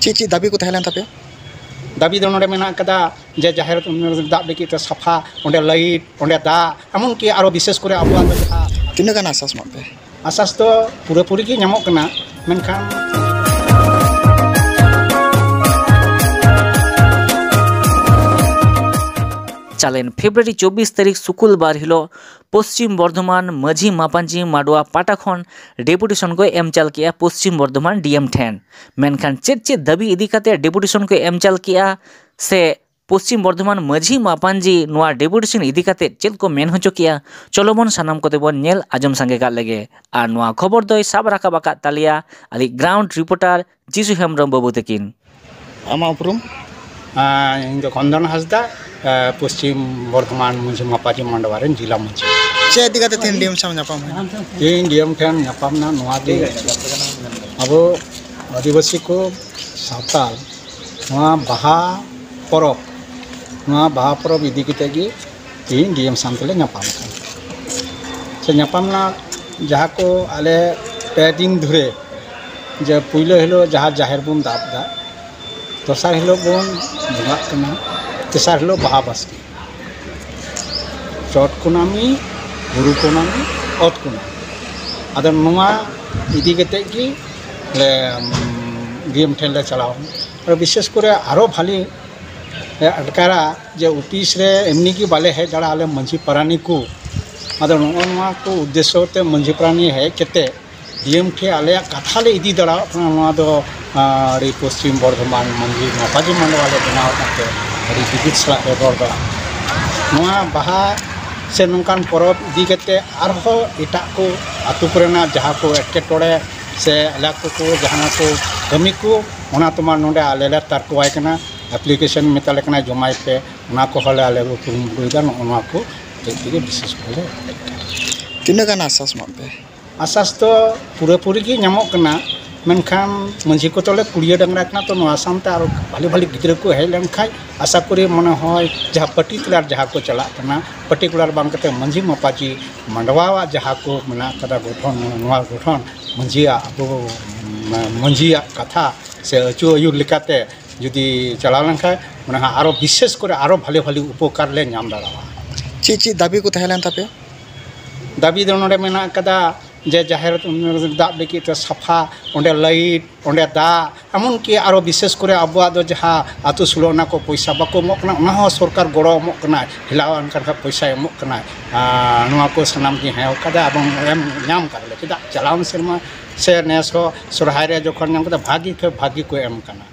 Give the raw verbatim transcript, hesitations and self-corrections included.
ᱪᱮᱫ ᱪᱮᱫ ᱫᱟᱹᱵᱤ ᱠᱚ ᱛᱟᱦᱮᱸ ᱞᱮᱱ ᱛᱟᱯᱮᱭᱟ? ᱫᱟᱵᱤ ᱫᱚ ᱱᱚᱰᱮ ᱢᱮᱱᱟᱜ ᱠᱟᱫᱟ ᱡᱮ ᱡᱟᱦᱮᱨ ᱫᱟᱵ ᱞᱟᱹᱜᱤᱫ ᱛᱮ ᱥᱟᱯᱷᱟ, ᱚᱸᱰᱮ ᱞᱟᱭᱤᱴ, ᱚᱸᱰᱮ ᱫᱟᱜ, ᱮᱢᱚᱱ ᱠᱤ ᱟᱨᱚ ᱵᱤᱥᱮᱥ ᱠᱚᱨᱮ ᱟᱵᱚᱣᱟᱜ ᱫᱚ ᱡᱟᱦᱟᱸ ᱛᱤᱱᱟᱹᱜ ᱜᱟᱱ ᱟᱥᱟᱥ ᱮᱢᱟᱜ ᱯᱮ? ᱟᱥᱟᱥ ᱫᱚ ᱯᱩᱨᱟᱹᱯᱩᱨᱤ ᱜᱮ ᱧᱟᱢᱚᱜ ᱠᱟᱱᱟ, ᱢᱮᱱᱠᱷᱟᱱ ᱪᱟᱞᱮᱱ ᱯᱷᱮᱵᱽᱨᱩᱣᱟᱨᱤ ᱪᱚᱵᱵᱤᱥ ᱛᱟᱹᱨᱤᱠᱷ ᱥᱩᱠᱩᱞ ᱵᱟᱨ ᱦᱤᱞᱳᱜ ᱯᱚᱥᱪᱤᱢ ᱵᱚᱨᱫᱷᱚᱢᱟᱱ ᱢᱟᱹᱡᱷᱤ ᱢᱟᱯᱟᱧᱡᱤ ᱢᱟᱰᱣᱟ ᱯᱟᱦᱴᱟ ᱠᱷᱚᱱ ᱰᱮᱯᱩᱴᱮᱥᱚᱱ ᱠᱚ ᱮᱢ ᱪᱟᱞ ᱠᱮᱜᱼᱟ ᱯᱚᱥᱪᱤᱢ ᱵᱚᱨᱫᱷᱚᱢᱟᱱ ᱰᱤ ᱮᱢ ᱴᱷᱮᱱ᱾ ᱢᱮᱱᱠᱷᱟᱱ ᱪᱮᱫ ᱪᱮᱫ ᱫᱟᱹᱵᱤ ᱤᱫᱤ ᱠᱟᱛᱮ ᱰᱮᱯᱩᱴᱮᱥᱚᱱ ᱠᱚ ᱮᱢ ᱪᱟᱞ ᱠᱮᱜᱼᱟ ᱥᱮ ᱯᱚᱥᱪᱤᱢ ᱵᱚᱨᱫᱷᱚᱢᱟᱱ ᱢᱟᱹᱡᱷᱤ ᱢᱟᱯᱟᱧᱡᱤ ᱱᱚᱣᱟ ᱰᱮᱯᱩᱴᱮᱥᱚᱱ ᱤᱫᱤ ᱠᱟᱛᱮ ᱪᱮᱫ ᱠᱚ ᱢᱮᱱ ᱦᱚᱪᱚ ᱠᱮᱜᱼᱟ, ᱪᱚᱞᱚ ᱵᱚᱱ ᱥᱟᱱᱟᱢ ᱠᱚᱛᱮ ᱵᱚᱱ ᱧᱮᱞ ᱟᱸᱡᱚᱢ ᱥᱟᱸᱜᱮ ᱠᱟᱜ ᱞᱮᱜᱮ᱾ ᱟᱨ ᱱᱚᱣᱟ ᱠᱷᱚᱵᱚᱨ ᱫᱚᱭ ᱥᱟᱵ ᱨᱟᱠᱟᱵ ᱟᱠᱟᱫ ᱛᱟᱞᱮᱭᱟ ᱟᱞᱮ ᱜᱨᱟᱣᱩᱱᱰ ᱨᱤᱯᱳᱨᱴᱟᱨ ᱡᱤᱥᱩ ᱦᱮᱢᱵᱨᱚᱢ ᱵᱟᱹᱵᱩ ᱛᱟᱹᱠᱤᱱ᱾ ᱟᱢᱟᱜ ᱩᱯᱨᱩᱢ? ᱟᱸ, ᱤᱧ ᱫᱚ ᱠᱚᱱᱫᱚᱱ ᱦᱟᱸᱥᱫᱟ, ᱟᱸ, ᱯᱚᱥᱪᱤᱢ ᱵᱚᱨᱫᱷᱚᱢᱟᱱ ᱢᱟᱹᱡᱷᱤ ᱢᱟᱯᱟᱡᱤ ᱢᱟᱱᱰᱣᱟ ᱨᱮᱱ ᱡᱤᱞᱟ ᱢᱟᱹᱡᱷᱤ᱾ ᱪᱮᱫ ᱤᱫᱤ ᱠᱟᱛᱮ ᱛᱮᱦᱮᱧ ᱰᱤ ᱮᱢ ᱥᱟᱶ ᱧᱟᱯᱟᱢ ᱦᱩᱭᱱᱟ? ᱛᱮᱦᱮᱧ ᱰᱤ ᱮᱢ ᱴᱷᱮᱱ ᱧᱟᱯᱟᱢ ᱨᱮᱱᱟᱜ ᱱᱚᱣᱟ ᱜᱮ, ᱟᱵᱚ ᱟᱹᱫᱤᱵᱟᱹᱥᱤ ᱠᱚ ᱥᱟᱶᱛᱟᱞ ᱱᱚᱣᱟ ᱵᱟᱦᱟ ᱯᱚᱨᱚᱵᱽ, ᱱᱚᱣᱟ ᱵᱟᱦᱟ ᱯᱚᱨᱚᱵᱽ ᱤᱫᱤ ᱠᱟᱛᱮ ᱜᱮ ᱛᱮᱦᱮᱧ ᱰᱤ ᱮᱢ ᱥᱟᱶ ᱛᱮᱞᱮ ᱧᱟᱯᱟᱢ ᱠᱟᱱᱟ᱾ ᱥᱮ ᱧᱟᱯᱟᱢ ᱨᱮᱱᱟᱜ ᱡᱟᱦᱟᱸ ᱠᱚ ᱟᱞᱮ ᱯᱮ ᱫᱤᱱ ᱫᱷᱚᱨᱮ, ᱡᱮ ᱯᱩᱭᱞᱟᱹ ᱦᱤᱞᱳᱜ ᱡᱟᱦᱟᱸ ᱡᱟᱦᱮᱨ ᱵᱚᱱ ᱫᱟᱵ ᱮᱫᱟ, ᱫᱚᱥᱟᱨ ᱦᱤᱞᱳᱜ ᱵᱚᱱ ᱵᱚᱸᱜᱟᱜ ᱠᱟᱱᱟ, ᱛᱮᱥᱟᱨ ᱦᱤᱞᱳᱜ ᱵᱟᱦᱟ ᱵᱟᱥᱠᱮ᱾ ᱪᱚᱴ ᱠᱩᱱᱟᱹᱢᱤ, ᱵᱩᱨᱩ ᱠᱩᱱᱟᱹᱢᱤ, ᱚᱛ ᱠᱩᱱᱟᱹᱢᱤ᱾ ᱟᱫᱚ ᱱᱚᱣᱟ ᱤᱫᱤ ᱠᱟᱛᱮᱫ ᱜᱮ ᱞᱮ, ᱩᱢ, ᱰᱤ ᱮᱢ ᱴᱷᱮᱱ ᱞᱮ ᱪᱟᱞᱟᱣ ᱮᱱᱟ᱾ ᱟᱨ ᱵᱤᱥᱮᱥ ᱠᱚᱨᱮ ᱟᱨᱚ ᱵᱷᱟᱞᱮ ᱞᱮ ᱟᱴᱠᱟᱨᱟ ᱡᱮ ᱚᱯᱷᱤᱥ ᱨᱮ ᱮᱢᱱᱤ ᱜᱮ ᱵᱟᱞᱮ ᱦᱮᱡ ᱫᱟᱲᱮᱭᱟᱜᱼᱟ ᱟᱞᱮ ᱢᱟᱹᱡᱷᱤ ᱯᱟᱨᱟᱱᱤᱠ ᱠᱚ᱾ ᱟᱫᱚ ᱱᱚᱜᱼᱚ ᱱᱚᱣᱟ ᱠᱚ ᱩᱫᱽᱫᱮᱥᱥᱚ ᱛᱮ ᱢᱟᱹᱡᱷᱤ ᱯᱟᱨᱟᱱᱤᱠ ᱦᱮᱡ ᱠᱟᱛᱮᱫ ᱰᱤ ᱮᱢ ᱴᱷᱮᱱ ᱟᱞᱮᱭᱟᱜ ᱠᱟᱛᱷᱟ ᱞᱮ ᱤᱫᱤ ᱫᱟᱲᱮᱭᱟᱜ ᱠᱟᱱᱟ᱾ ᱱᱚᱣᱟ ᱫᱚ, ᱟᱸ, ᱟᱹᱰᱤ ᱯᱚᱥᱪᱤᱢ ᱵᱚᱨᱫᱷᱚᱢᱟᱱ ᱢᱟᱹᱡᱷᱤ ᱢᱟᱯᱟᱡᱤ ᱢᱟᱰᱣᱟ ᱞᱮ ᱵᱮᱱᱟᱣ ᱟᱠᱟᱫ ᱛᱮ ᱟᱹᱰᱤ ᱡᱩᱜᱩᱫ ᱥᱟᱞᱟᱜ ᱞᱮ ᱨᱚᱲ ᱫᱟ᱾ ᱱᱚᱣᱟ ᱵᱟᱦᱟ ᱥᱮ ᱱᱚᱝᱠᱟᱱ ᱯᱚᱨᱚᱵᱽ ᱤᱫᱤ ᱠᱟᱛᱮ ᱟᱨᱦᱚᱸ ᱮᱴᱟᱜ ᱠᱚ ᱟᱹᱛᱩ ᱠᱚᱨᱮᱱᱟᱜ ᱡᱟᱦᱟᱸ ᱠᱚ ᱮᱴᱠᱮᱴᱚᱬᱮ ᱥᱮ ᱮᱞᱟᱠᱟ ᱠᱚ ᱡᱟᱦᱟᱱᱟᱜ ᱠᱚ ᱠᱟᱹᱢᱤ ᱠᱚ, ᱚᱱᱟ ᱛᱳᱢᱟᱨ ᱱᱚᱰᱮ ᱟᱞᱮ ᱞᱮ ᱛᱟᱨᱠᱚᱣᱟᱭ ᱠᱟᱱᱟ, ᱮᱯᱞᱤᱠᱮᱥᱚᱱ ᱢᱮᱛᱟ ᱞᱮ ᱠᱟᱱᱟ ᱡᱚᱢᱟᱭ ᱯᱮ, ᱚᱱᱟ ᱠᱚᱦᱚᱸ ᱞᱮ ᱟᱞᱮ ᱞᱮ ᱠᱩᱨᱩᱢᱩᱴᱩᱭᱮᱫᱟ᱾ ᱱᱚᱜᱼᱚ ᱱᱚᱣᱟ ᱠᱚ ᱦᱚᱛᱮᱡ ᱛᱮᱜᱮ ᱵᱤᱥᱮᱥ ᱠᱚᱨᱮ ᱞᱮ ᱛᱤᱱᱟᱹᱜ ᱜᱟᱱ ᱟᱥᱟᱥ ᱮᱢᱟᱜ ᱯᱮ? ᱟᱥᱟᱥ ᱫᱚ ᱯᱩᱨᱟᱹᱯᱩᱨᱤ ᱜᱮ ᱧᱟᱢᱚᱜ ᱠᱟᱱᱟ, ᱢᱮᱱᱠᱷᱟᱱ ᱢᱟᱹᱡᱷᱤ ᱠᱚ ᱛᱟᱞᱮ ᱠᱩᱲᱤᱭᱟᱹ ᱰᱟᱝᱨᱟ ᱠᱟᱱᱟ, ᱛᱚ ᱱᱚᱣᱟ ᱥᱟᱶᱛᱮ ᱟᱨᱚ ᱵᱷᱟᱞᱮ ᱵᱷᱟᱞᱮ ᱜᱤᱫᱽᱨᱟᱹ ᱠᱚ ᱦᱮᱡ ᱞᱮᱱᱠᱷᱟᱡ ᱟᱥᱟ ᱠᱚᱨᱤ ᱢᱚᱱᱮ ᱦᱚᱭ ᱡᱟᱦᱟᱸ ᱯᱟᱨᱴᱤᱠᱩᱞᱟᱨ ᱡᱟᱦᱟᱸ ᱠᱚ ᱪᱟᱞᱟᱜ ᱠᱟᱱᱟ, ᱯᱟᱨᱴᱤᱠᱩᱞᱟᱨ ᱵᱟᱝ ᱠᱟᱛᱮ ᱢᱟᱹᱡᱷᱤ ᱢᱟᱯᱟᱡᱤ ᱢᱟᱰᱣᱟᱣᱟᱜ ᱡᱟᱦᱟᱸ ᱠᱚ ᱢᱮᱱᱟᱜ ᱠᱟᱫᱟ ᱜᱚᱴᱷᱚᱱ, ᱱᱚᱣᱟ ᱜᱚᱴᱷᱚᱱ ᱢᱟᱹᱡᱷᱤᱭᱟᱜ, ᱟᱵᱚ ᱢᱟᱹᱡᱷᱤᱭᱟᱜ ᱠᱟᱛᱷᱟ ᱥᱮ ᱟᱹᱪᱩ ᱟᱹᱭᱩᱨ ᱞᱮᱠᱟᱛᱮ ᱡᱩᱫᱤ ᱪᱟᱞᱟᱣ ᱞᱮᱱᱠᱷᱟᱱ, ᱢᱟᱱᱮ ᱦᱟᱸᱜ ᱟᱨᱚ ᱵᱤᱥᱮᱥ ᱠᱚᱨᱮ ᱟᱨᱚ ᱵᱷᱟᱞᱮ ᱵᱷᱟᱞᱮ ᱩᱯᱚᱠᱟᱨ ᱞᱮ ᱧᱟᱢ ᱫᱟᱲᱮᱭᱟᱜᱼᱟ᱾ ᱪᱮᱫ ᱪᱮᱫ ᱫᱟᱹᱵᱤ ᱠᱚ ᱛᱟᱦᱮᱸ ᱞᱮᱱ ᱛᱟᱯᱮᱭᱟ? ᱫᱟᱹᱵᱤ ᱫᱚ ᱱᱚᱰᱮ ᱢᱮᱱᱟᱜ ᱠᱟᱫᱟ ᱡᱮ ᱡᱟᱦᱮᱨ ᱫᱟᱵ ᱞᱟᱹᱜᱤᱫ ᱛᱮ ᱥᱟᱯᱷᱟ, ᱚᱸᱰᱮ ᱞᱟᱭᱤᱴ, ᱚᱸᱰᱮ ᱫᱟᱜ, ᱮᱢᱚᱱ ᱠᱤ ᱟᱨᱚ ᱵᱤᱥᱮᱥ ᱠᱚᱨᱮ ᱟᱵᱚᱣᱟᱜ ᱫᱚ ᱡᱟᱦᱟᱸ ᱟᱹᱛᱩ ᱥᱳᱞᱳ ᱟᱱᱟ ᱠᱚ ᱯᱚᱭᱥᱟ ᱵᱟᱠᱚ ᱮᱢᱚᱜ ᱠᱟᱱᱟ, ᱚᱱᱟ ᱦᱚᱸ ᱥᱚᱨᱠᱟᱨ ᱜᱚᱲᱚ ᱮᱢᱚᱜ ᱠᱟᱱᱟᱭ, ᱦᱮᱞᱟᱣ ᱮᱱ ᱠᱷᱟᱱ ᱯᱚᱭᱥᱟᱭ ᱮᱢᱚᱜ ᱠᱟᱱᱟᱭ᱾ ᱟᱨ ᱱᱚᱣᱟ ᱠᱚ ᱥᱟᱱᱟᱢ ᱜᱮ ᱦᱮᱸ ᱠᱟᱫᱟ ᱮᱵᱚᱝ ᱮᱢ ᱧᱟᱢ ᱠᱟᱫᱟᱞᱮ᱾ ᱪᱮᱫᱟᱜ ᱪᱟᱞᱟᱣᱮᱱ ᱥᱮᱨᱢᱟ ᱥᱮ ᱱᱮᱥ ᱦᱚᱸ ᱥᱚᱨᱦᱟᱭ ᱨᱮ ᱡᱚᱠᱷᱚᱱ ᱧᱟᱢ ᱠᱮᱫᱟ, ᱵᱷᱟᱹᱜᱤ ᱠᱷᱚᱱ ᱵᱷᱟᱹᱜᱤ ᱠᱚ ᱮᱢ ᱠᱟᱱᱟ᱾